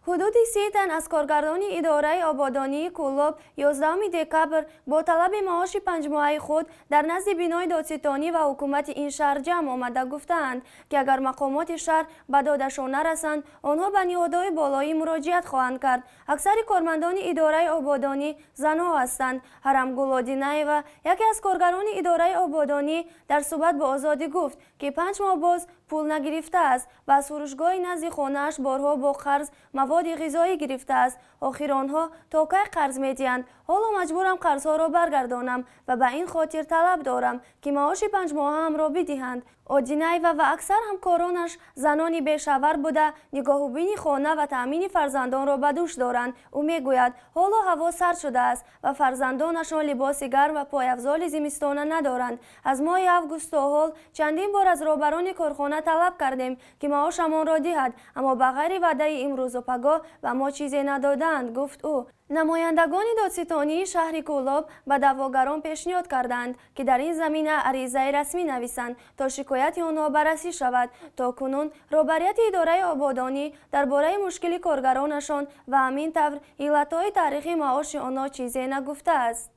Ҳудуди 30 тан аз коргарони идораи ободонии Кӯлоб 11 декабр бо талаби маоши панҷмоҳаи худ дар назди бинои додситонӣ ва ҳукумати ин шаҳр ҷамъ омада гуфтаанд, ки агар мақомоти шаҳр ба додашон нарасанд, онҳо ба ниҳодҳои болоӣ муроҷиат хоҳанд кард. Аксари кормандони идораи ободонӣ занҳо ҳастанд. Ҳарамгул Одинаева, яке аз коргарони идораи ободонӣ, дар суҳбат бо Озодӣ гуфт, ки 5 моҳ боз пул нагирифтааст ва аз фурӯшгоҳи назди хонааш борҳо бо қарз маводи ғизоӣ гирифтааст. Охир онҳо то кай қарз медиҳанд? Ҳоло маҷбурам қарзҳоро баргардонам ва ба ин хотир талаб дорам, ки маоши панҷмоҳаамро бидиҳанд. Одинаева ва аксар ҳамкоронаш занони бешавҳар буда, нигоҳубини хона ва таъмини фарзандонро ба дӯш доранд. Ӯ мегӯяд, ҳоло ҳаво сард шудааст ва фарзандонашон либоси гарм ва пойафзоли зимистона надоранд. Аз моҳи август то ҳол чандин бор аз роҳбарони корхона талаб кардем, ки маошамонро диҳад, аммо ба ғайри ваъдаи имрӯзу пагоҳ ба мо чизе надодаанд, гуфт ӯ. Намояндагони додситонии шаҳри Кӯлоб ба даъвогарон пешниҳод карданд, ки дар ин замина аризаи расмӣ нависанд, то шикояти онҳо баррасӣ шавад. То кунун роҳбарияти идораи ободонӣ дар бораи мушкили коргаронашон ва ҳамин тавр иллатҳои таърихи маоши онҳо чизе нагуфтааст.